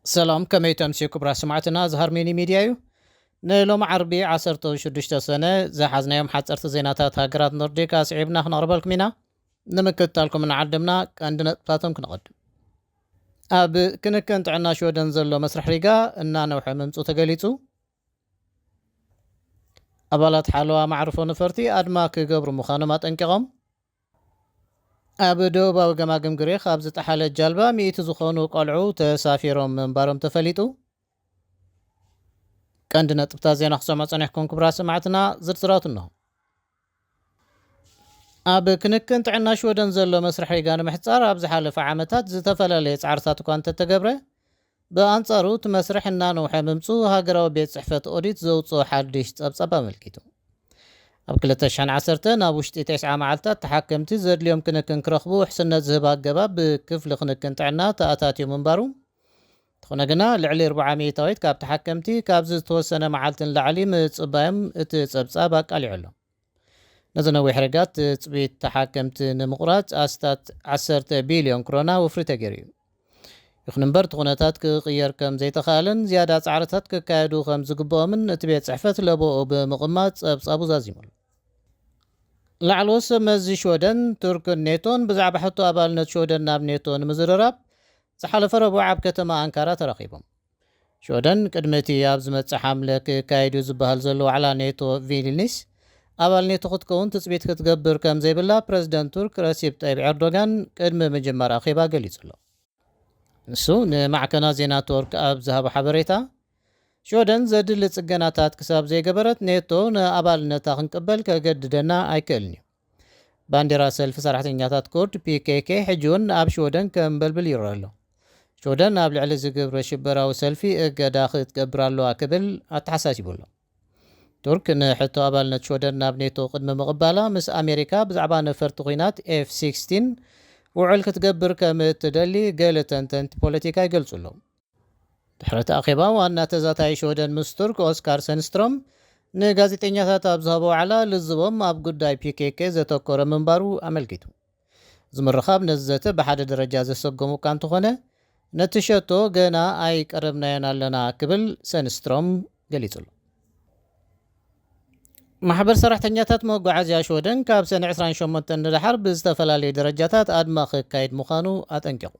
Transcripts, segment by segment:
ሰላም፣ ከመይ ተምስዩ ክቡራት ሰማዕትና? እዚ ሃርሜኒ ሚድያ እዩ። ንሎሚ ዓርቢ ዓሰርተ ሽዱሽተ ሰነ ዝሓዝናዮም ሓፀርቲ ዜናታት ሃገራት ኖርዲክ ኣስዒብና ክነቕርበልኩም ኢና። ንምክትታልኩም እናዓደምና ቀንዲ ነጥብታቶም ክነቐድም። ኣብ ክንክን ጥዕና ሽወደን ዘሎ መስርሕ ሪጋ እናነውሐ ምምፁ ተገሊፁ። ኣባላት ሓለዋ ማዕርፎ ነፈርቲ ኣድማ ክገብሩ ምዃኖም ኣጠንቂቖም። ኣብ ደቡባዊ ገማግም ግሪኽ ኣብ ዝጠሓለት ጃልባ ሚእቲ ዝኾኑ ቆልዑ ተሳፊሮም ምንባሮም ተፈሊጡ። ቀንዲ ነጥብታት ዜና ክሰምዑ ጸኒሕኩም ክቡራት ሰማዕትና፣ ዝርዝራቱ እንሆ። ኣብ ክንክን ጥዕና ሽወደን ዘሎ መስርሕ ሪጋ ንምሕጻር ኣብ ዝሓለፈ ዓመታት ዝተፈላለየ ጻዕርታት እኳ እንተተገብረ፣ ብኣንጻሩ እቲ መስርሕ እናነውሐ ምምጹ ሃገራዊ ቤት ጽሕፈት ኦዲት ዘውጽኦ ሓድሽ ጸብጻብ ኣመልኪቱ። ኣብ ክልተ ሽሕን ዓሰርተ ናብ ውሽጢ ተስዓ መዓልታት ተሓከምቲ ዘድልዮም ክንክን ክረኽቡ ውሕስነት ዝህብ ኣገባብ ብክፍሊ ክንክን ጥዕና ተኣታትዩ ምንባሩ፣ እንተኾነ ግና ልዕሊ ኣርብዓ ሚእታዊት ካብ ተሓከምቲ ካብዚ ዝተወሰነ መዓልቲ ንላዕሊ ምጽባዮም እቲ ጸብጻብ ኣቃሊዑ ኣሎ። ነዚ ነዊሕ ርጋት ትጽቢት ተሓከምቲ ንምቑራጽ ኣስታት ዓሰርተ ቢልዮን ክሮና ወፍሪ ተገይሩ እዩ። ይኹን እምበር እቲ ኩነታት ክቕየር ከም ዘይተኻእለን ዝያዳ ጻዕርታት ክካየዱ ከም ዝግብኦምን እቲ ቤት ጽሕፈት ለቦኡ ብምቕማጥ ጸብጻቡ ዛዚሙሉ። ላዕለዎት ሰብ መዚ ሽወደን፣ ቱርክን ኔቶን ብዛዕባ ሕቶ ኣባልነት ሽወደን ናብ ኔቶ ንምዝርራብ ዝሓለፈ ረቡዕ ኣብ ከተማ ኣንካራ ተራኺቦም። ሽወደን ቅድሚ እቲ ኣብ ዝመጽእ ሓምለ ክካየድ እዩ ዝበሃል ዘሎ ዋዕላ ኔቶ ቪልኒስ ኣባል ኔቶ ክትከውን ትጽቢት ክትገብር ከም ዘይብላ ፕረዚደንት ቱርክ ረሲፕ ጠይብ ኤርዶጋን ቅድሚ ምጅማር ኣኼባ ገሊጹ ኣሎ። ንሱ ንማዕከና ዜና ቱርክ ኣብ ዝሃቦ ሓበሬታ፣ ሽወደን ዘድሊ ጽገናታት ክሳብ ዘይገበረት ኔቶ ንኣባልነታ ክንቅበል ከገድደና ኣይክእልን እዩ። ባንዴራ ሰልፊ ሰራሕተኛታት ኩርድ ፒ ኬ ኬ ሕጂ እውን ኣብ ሽወደን ከም በልብል ይረአ ኣሎ። ሽወደን ኣብ ልዕሊ እዚ ግብረ ሽበራዊ ሰልፊ እገዳ ክትገብር ኣለዋ ክብል ኣተሓሳሲቡ ኣሎ። ቱርክ ንሕቶ ኣባልነት ሽወደን ናብ ኔቶ ቅድሚ ምቕባላ ምስ ኣሜሪካ ብዛዕባ ነፈርቲ ኲናት ኤፍ ሲክስቲን ውዕል ክትገብር ከም እትደሊ ገለ ተንተንቲ ፖለቲካ ይገልጹ ኣለዉ። ድሕሪ እቲ ኣኼባ ዋና ተዛታይ ሽወደን ምስ ቱርክ ኦስካር ሰንስትሮም ንጋዜጠኛታት ኣብ ዝሃቦ ዋዕላ ልዝቦም ኣብ ጉዳይ ፒ ኬ ኬ ዘተኮረ ምንባሩ ኣመልኪቱ። እዚ ምርኻብ ነዚ ዘተ ብሓደ ደረጃ ዘሰጎሙ እኳ እንተኾነ ነቲ ሸቶ ገና ኣይቀረብናዮን ኣለና ክብል ሰንስትሮም ገሊጹ ኣሎ። ማሕበር ሰራሕተኛታት መጓዓዝያ ሽወደን ካብ ሰነ ዕስራን ሸሞንተን ንደሓር ብዝተፈላለዩ ደረጃታት ኣድማ ክካየድ ምዃኑ ኣጠንቂቑ።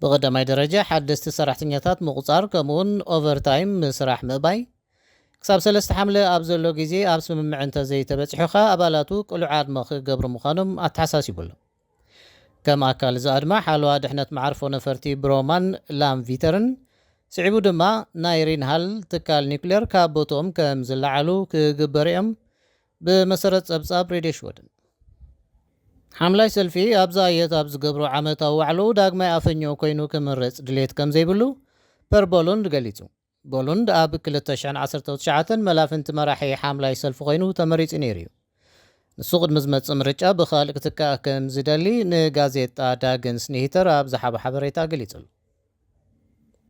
ብቐዳማይ ደረጃ ሓደስቲ ሰራሕተኛታት ምቑጻር ከምኡውን ኦቨርታይም ምስራሕ ምእባይ፣ ክሳብ ሰለስተ ሓምለ ኣብ ዘሎ ግዜ ኣብ ስምምዕ እንተዘይተበጺሑ ኸኣ ኣባላቱ ቅሉዕ ኣድማ ክገብሩ ምዃኖም ኣተሓሳሲቡ ኣሎ። ከም ኣካል እዚ ኣድማ ሓለዋ ድሕነት መዓርፎ ነፈርቲ ብሮማን ላምቪተርን ስዒቡ ድማ ናይ ሪንሃል ትካል ኒውክሌር ካብ ቦትኦም ከም ዝለዓሉ ክግበሩ እዮም፣ ብመሰረት ጸብጻብ ሬድዮ ሽወደን። ሓምላይ ሰልፊ ኣብዚ ኣየት ኣብ ዝገብሮ ዓመታዊ ዋዕልኡ ዳግማይ ኣፈኛኡ ኮይኑ ክምረጽ ድሌት ከም ዘይብሉ ፐር ቦሉንድ ገሊጹ። ቦሉንድ ኣብ ክልተ ሽሕን ዓሰርተ ትሽዓተን መላፍንቲ መራሒ ሓምላይ ሰልፊ ኮይኑ ተመሪጹ ነይሩ እዩ። ንሱ ቅድሚ ዝመጽእ ምርጫ ብኻልእ ክትካእ ከም ዝደሊ ንጋዜጣ ዳግንስ ኒሂተር ኣብ ዝሓቦ ሓበሬታ ገሊጹ ኣሎ።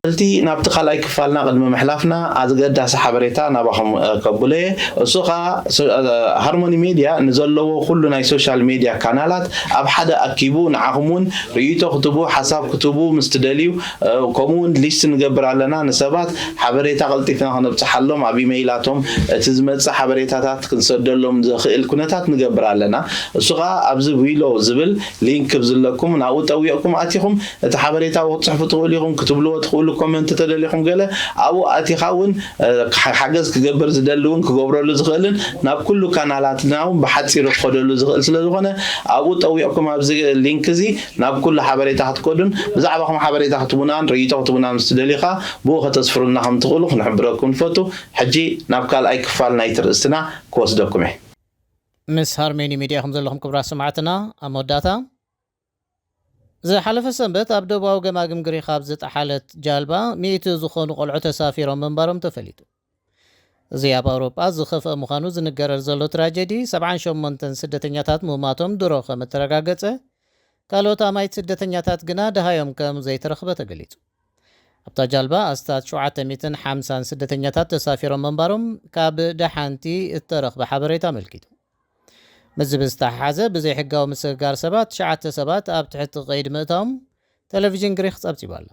እቲ ናብቲ ካልኣይ ክፋልና ቅድሚ ምሕላፍና ኣገዳሲ ሓበሬታ ናባኹም እ፣ ከብሎ እየ። እሱ ኸኣ ሶ- እ፣ ሃርሞኒ ሜድያ ንዘለዎ ኩሉ ናይ ሶሻል ሜድያ ካናላት ኣብ ሓደ ኣኪቡ ንዓኹም እውን ርእይቶ ክትቡ፣ ሓሳብ ክትቡ ምስ ትደልዩ እ፣ ከምኡ እውን ሊስት ንገብር ኣለና። ንሰባት ሓበሬታ ቀልጢፍና ከነብፅሓሎም ኣብ ኢመይላቶም እቲ ዝመፅእ ሓበሬታታት ክንሰደሎም ዘኽእል ኩነታት ንገብር ኣለና። እሱ ኸኣ ኣብዚ ዊሎ ዝብል ሊንክ ክብ ዝለኩም ናብኡ ጠዊቕኩም ኣቲኹም እቲ ሓበሬታ ክትፅሕፉ ትኽእሉ ኢኹም፣ ክትብልዎ ትኽእሉ ኮመንት ተደሊኹም ገለ ኣብኡ ኣቲኻ እውን እ፣ ሓ- ሓገዝ ክገብር ዝደሊ እውን ክገብረሉ ዝኽእልን ናብ ኩሉ ካናላትና እውን ብሓፂሩ ክኸደሉ ዝኽእል ስለ ዝኾነ ኣብኡ ጠዊቕኩም ኣብዚ ሊንክ እዚ ናብ ኩሉ ሓበሬታ ክትከዱን ብዛዕባኹም ሓበሬታ ክትቡናን ርእይቶ ክትቡና ምስ ትደልዩ ኸኣ ብኡ ከተስፍሩልና ከም ትኽእሉ ክንሕብረኩም ንፈቱ። ሕጂ ናብ ካልኣይ ክፋል ናይቲ ርእስትና ክወስደኩም እየ። ምስ ሃርሜኒ ሚድያ ከም ዘለኹም ክቡራት ሰማዕትና ኣብ መወዳእታ ዝሓለፈ ሰንበት ኣብ ደቡባዊ ገማግም ግሪኽ ኣብ ዝጠሓለት ጃልባ ሚእቲ ዝኾኑ ቆልዑ ተሳፊሮም ምንባሮም ተፈሊጡ። እዚ ኣብ ኣውሮጳ ዝኸፍአ ምዃኑ ዝንገረር ዘሎ ትራጀዲ ሰብዓን ሸሞንተን ስደተኛታት ምማቶም ድሮ ከም እተረጋገጸ፣ ካልኦት ኣማይት ስደተኛታት ግና ደሃዮም ከም ዘይተረኽበ ተገሊጹ። ኣብታ ጃልባ ኣስታት ሸውዓተ ሚእትን ሓምሳን ስደተኛታት ተሳፊሮም ምንባሮም ካብ ደሓንቲ እተረኽበ ሓበሬታ ኣመልኪቱ። ምስዚ ብዝተሓሓዘ ብዘይሕጋዊ ምስግጋር ሰባት ትሽዓተ ሰባት ኣብ ትሕቲ ቀይዲ ምእታዎም ቴሌቪዥን ግሪኽ ጸብጺባ ኣላ።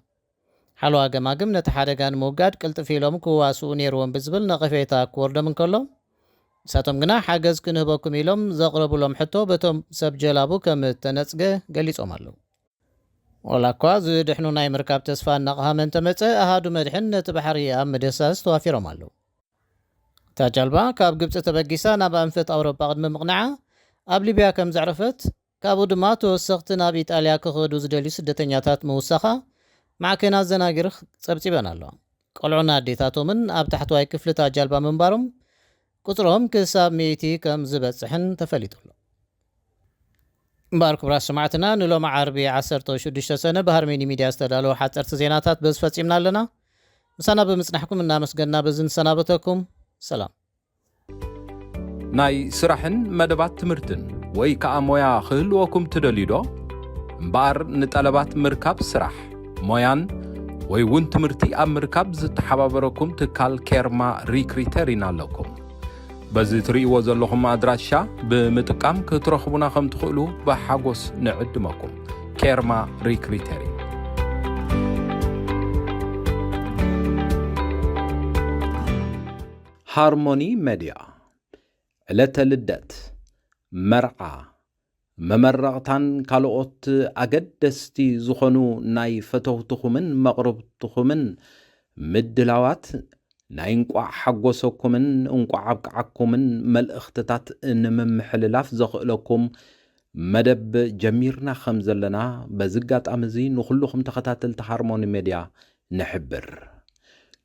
ሓለዋ ገማግም ነቲ ሓደጋ ንምውጋድ ቅልጥፍ ኢሎም ክዋስኡ ነይርዎም ብዝብል ነቐፌታ ክወርዶም እንከሎ፣ ንሳቶም ግና ሓገዝ ክንህበኩም ኢሎም ዘቕረቡሎም ሕቶ በቶም ሰብ ጀላቡ ከም እተነጽገ ገሊጾም ኣለዉ። ዋላ እኳ ዝድሕኑ ናይ ምርካብ ተስፋ እናቐሃመ እንተመጸ፣ ኣሃዱ መድሕን ነቲ ባሕሪ ኣብ ምድህሳስ ተዋፊሮም ኣለዉ። እታ ጃልባ ካብ ግብጺ ተበጊሳ ናብ ኣንፈት ኣውሮጳ ቅድሚ ምቕናዓ፣ ኣብ ሊብያ ከም ዘዕረፈት፣ ካብኡ ድማ ተወሰኽቲ ናብ ኢጣልያ ክኸዱ ዝደልዩ ስደተኛታት ምውሳኻ ማዕከናት ዘናግርኽ ጸብጺበን ኣለዋ። ቆልዑን ኣዴታቶምን ኣብ ታሕተዋይ ክፍሊ እታ ጃልባ ምንባሮም፣ ቁጽሮም ክሳብ ሚእቲ ከም ዝበጽሕን ተፈሊጡ ኣሎ። እምበኣር ክቡራት ሰማዕትና፣ ንሎሚ ዓርቢ ዓሰርተ ሽዱሽተ ሰነ ብሃርመኒ ሚድያ ዝተዳለወ ሓጸርቲ ዜናታት በዚ ፈጺምና ኣለና። ምሳና ብምጽናሕኩም እናመስገንና በዚ ንሰናበተኩም። ሰላም። ናይ ስራሕን መደባት ትምህርትን ወይ ከኣ ሞያ ክህልወኩም ትደልዩ ዶ? እምበኣር ንጠለባት ምርካብ ስራሕ፣ ሞያን ወይ እውን ትምህርቲ ኣብ ምርካብ ዝተሓባበረኩም ትካል ኬርማ ሪክሪተር ኢና ኣለኩም። በዚ ትርእይዎ ዘለኹም ኣድራሻ ብምጥቃም ክትረኽቡና ከም ትኽእሉ ብሓጎስ ንዕድመኩም። ኬርማ ሪክሪተር። ሃርሞኒ ሜድያ፣ ዕለተ ልደት፣ መርዓ፣ መመረቕታን ካልኦት ኣገደስቲ ዝኾኑ ናይ ፈተውትኹምን መቕርብትኹምን ምድላዋት ናይ እንቋዕ ሓጎሰኩምን እንቋዕ ኣብቅዓኩምን መልእኽትታት ንምምሕልላፍ ዘኽእለኩም መደብ ጀሚርና ከም ዘለና በዚ ኣጋጣሚ እዚ ንኹልኹም ተኸታተልቲ ሃርሞኒ ሜድያ ንሕብር።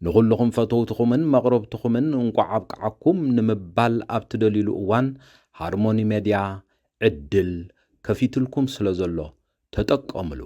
ንኹልኹም ፈተውትኹምን መቕረብትኹምን እንቋዕ ኣብቅዓኩም ንምባል ኣብ ትደልዩሉ እዋን ሃርሞኒ ሜድያ ዕድል ከፊትልኩም ስለ ዘሎ ተጠቀምሉ።